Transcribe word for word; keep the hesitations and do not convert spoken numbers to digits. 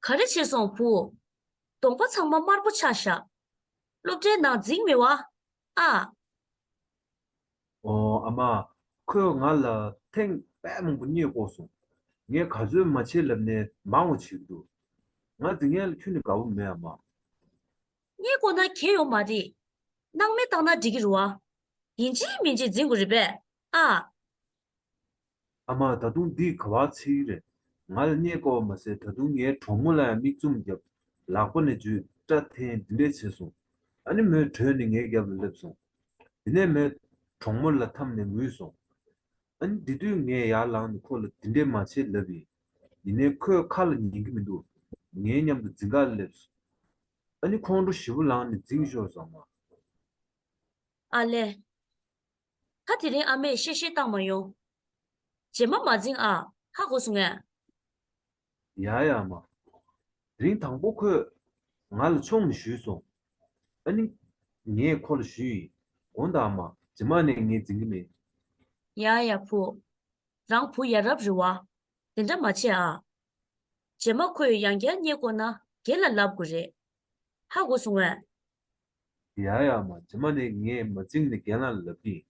ག་རེ་བྱས་སོང་བུ། གདོང་པ་ཚང་མ་དམར་པོ་ཆགས་ཤག་སློབ་གྲྭའི་ནང་འཛིང་མེད་བ། ཨ། ཨོ། ཨ་མ། ཁོས་ང་ལ་ཐེངས་དཔེ་མང་པོ་བརྙས་བསྐོར་སོང་། ངས་ག་ཚོད་མ་བྱེད་ལབ་ནའི་མང་བ་བྱེད་ཀྱི་འདུག་ང་འཛིང་ཡས་ལ་ཁྱོན་ནས་དགའ་པོ་མེད། ཨ་མ། བརྙས་བསྐོར་ན་གལ་ཡོད་མ་རེད། སྣང་མེད་བཏང་ན་འགྲིག་གི་རེད་བ། ཡིན་གཅིག་མིན་གཅིག་འཛིང་དགོས་རེད་པས། ཨ། ཨ་མ། ད་དུང་འདིས་ག་པར་འཚིག་གི་རེད། ང་ལ་བརྙས་བསྐོར་བ་མ་ཟད། ད་དུང་ངའི་གྲོགས་མོ་ལ་ཡང་མིག་བཙུམ་བརྒྱབ། ལག་པ་ནས་འཇུས། སྐྲ་འཐེན། འདི་འདྲས་བྱས་སོང་། ཨ་ནི་མོས་བྲོས་ནས་ངའི་རྒྱབ་ལ་སླེབས་སོང་། དེ་ནས་མོས་གྲོགས་མོ་ལ་འཐམས་ནས་ངུས་སོང་། ཨ་ནི་དེ་དུས་ངས་ཡར་ལངས་ནས་ཁོ་ལ་འདི་འདྲས་མ་བྱེད་ལབ་ཡིན། ཡིན་ནའི་ཁོས་ཁ་ལ་ཉན་གྱི་མི་འདུག་ངའི་མཉམ་དུ་འཛིང་གར་སླེབས་སོང་། ཨ་ནི་ཁོང་ཁྲོ་ཞེ་པོ་ལངས་ནས་འཛིང་ཤོར་སོང་། ཨ་མ། ཨ་ལས། ད་དེ་རིང་ཨ་མས་གཤེ་གཤེ་བཏང་མ་ཡོང་། རྗེས་མ་མ་འཛིང་ཨ། ཧ་གོ་སོང་ངས། ཡ་ཡ་མ། དེ་རིང་དང་པོ་ཁོས་ང་ལ་མཆོང་ནས་གཞུས་སོང་། ཨ་ནི་ངས་ཁོ་ལ་གཞུས་ཡིན། འོན་ཏང་ཨ་མ། རྗེས་མ་ནས་ངས་འཛིང་གི་མེད། ཡ་ཡ་བུ། རང་བུ་ཡ་རབས་རེད་བ། དེ་འདྲ་མ་བྱེད་ཨ། རྗེས་མ་ཁོས་ཡང་བསྐྱར་བརྙས་བསྐོར་ན་རྒན་ལ་ལབ་དགོས་རེད། ཧ་གོ་སོང་ངས། ཡ་ཡ་མ། རྗེས་མ་ནས་ངས་མ་འཛིང་ནས་རྒན་ལགས་ལ་ལབ་ཀྱི་ཡིན།